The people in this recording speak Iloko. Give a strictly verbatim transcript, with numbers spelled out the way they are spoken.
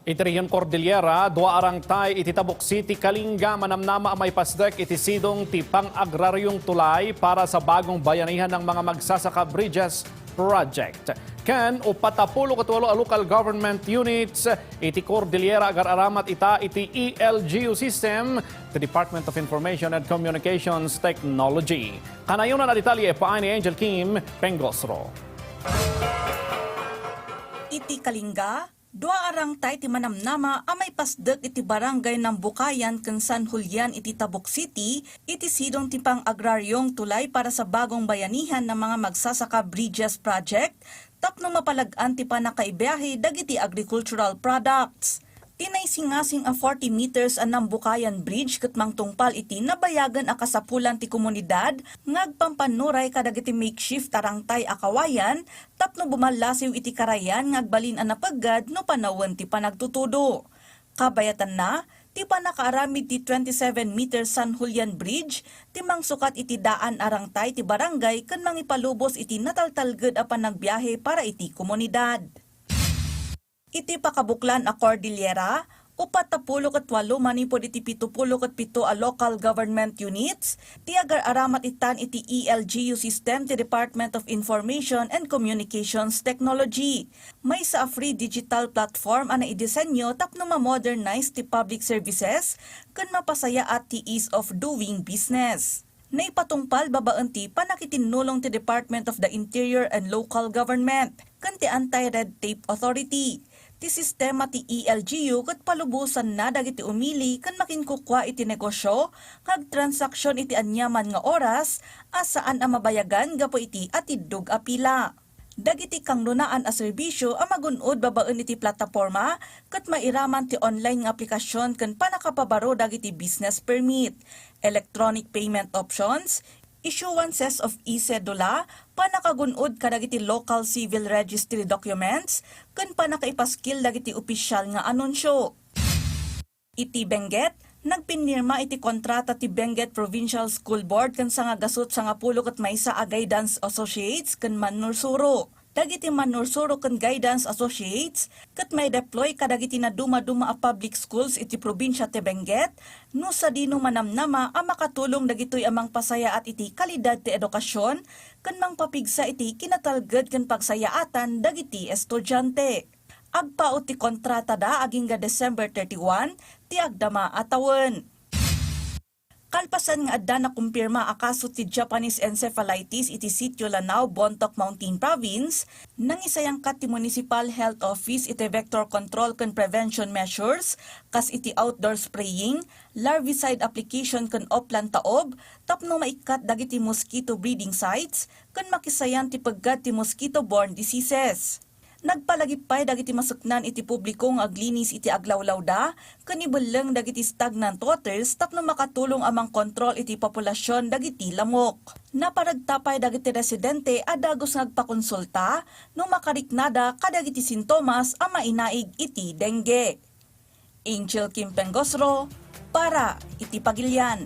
Iti Region Cordillera, dua a rangtay iti Tabuk City, Kalinga, manamnama a maipasdek iti sidong ti pang-agrariong tulay para sa bagong bayanihan ng mga magsasaka bridges project. Ken upat a pulo ket walo a local government units iti Cordillera agar-aramat ita iti E L G U system ti Department of Information and Communications Technology. Kanayonan a detalye paay ni Angel Kim Pengosro. Iti Kalinga, dua a rangtay ti manamnama a maipasdek iti Barangay Nambukayan ken San Julian iti Tabuk City iti sidong ti pang-agrariong tulay para sa bagong bayanihan ng mga magsasaka bridges project tapno mapalag-an ti pannakaibiahe dagiti agricultural products. Ti naisingasing a forty meters a Nambukayan Bridge ket mangtungpal iti nabayagen a kasapulan ti komunidad nga agpampannuray kadagiti makeshift a rangtay a kawayan tapno bumallasiw iti karayan nga agbalin a napeggad no panawen ti panagtutudo. Kabayatanna, ti pannakaaramid ti twenty-seven meters San Julian Bridge ti mangsukat iti daan a rangtay ti barangay ken mangipalubos iti nataltalged a panagbiahe para iti komunidad. Iti pakabuklan a Cordillera, upat a pulo ket walo manipud iti pito pulo ket pito a local government units ti agar-aramat itan iti E L G U system ti Department of Information and Communications Technology. Maysa a free digital platform a naidisenyo tapno ma-modernize ti public services ken mapasayaat ti ease of doing business. Naipatungpal babaen ti pannakitinnulong ti Department of the Interior and Local Government ken ti Anti-Red Tape Authority. Ti sistema ti E L G U ket palubosanna dagiti umili ken makinkukua iti negosyo nga agtransaksyon iti aniaman nga oras a saan a mabayagan gapu iti atiddog a pila. Dagiti kangrunaan a serbisyo a magun-od babaen iti plataporma ket mairaman ti online nga aplikasyon ken pannakapabaro dagiti business permit, electronic payment options, issuances of e-cedula, pannakagun-od kadagiti local civil registry documents, ken pannakaipaskil dagiti opisyal nga anunsio. Iti Benguet, nagpinnirma iti kontrata ti Benguet Provincial School Board ken sangagasut sangapulo ket maysa a guidance associates ken mannursuro. Dagiti mannursuro ken guidance associates ket maideploy kadagiti nadumaduma a public schools iti probinsia ti Benguet no sadino manamnama a makatulong dagitoy a mangpasayaat iti kalidad ti edukasyon ken mangpapigsa iti kinatalged ken pagsayaatan dagiti estudiante. Agpaut ti kontratada agingga December thirty-one ti agdama a tawen. Kalpasan nga adda nakumpirma a kaso ti Japanese encephalitis iti Sitio Lanao, Bontoc Mountain Province, nangisayangkat ti Municipal Health Office iti vector control ken prevention measures kas iti outdoor spraying, larvicide application ken off-plant taob tapno maikkat dagiti mosquito breeding sites ken makisayan ti peggad ti mosquito-borne diseases. Nagpalagip pay dagiti masuknan iti publiko nga aglinis iti aglawlawda ken ibelleng dagiti stagnant waters tapno makatulong a mangkontrol iti populasion dagiti lamok. Naparegta pay dagiti residente a dagus nga agpakonsulta no makariknada kadagiti sintomas a mainaig iti dengue. Angel Kim Pengosro para iti Pagilian.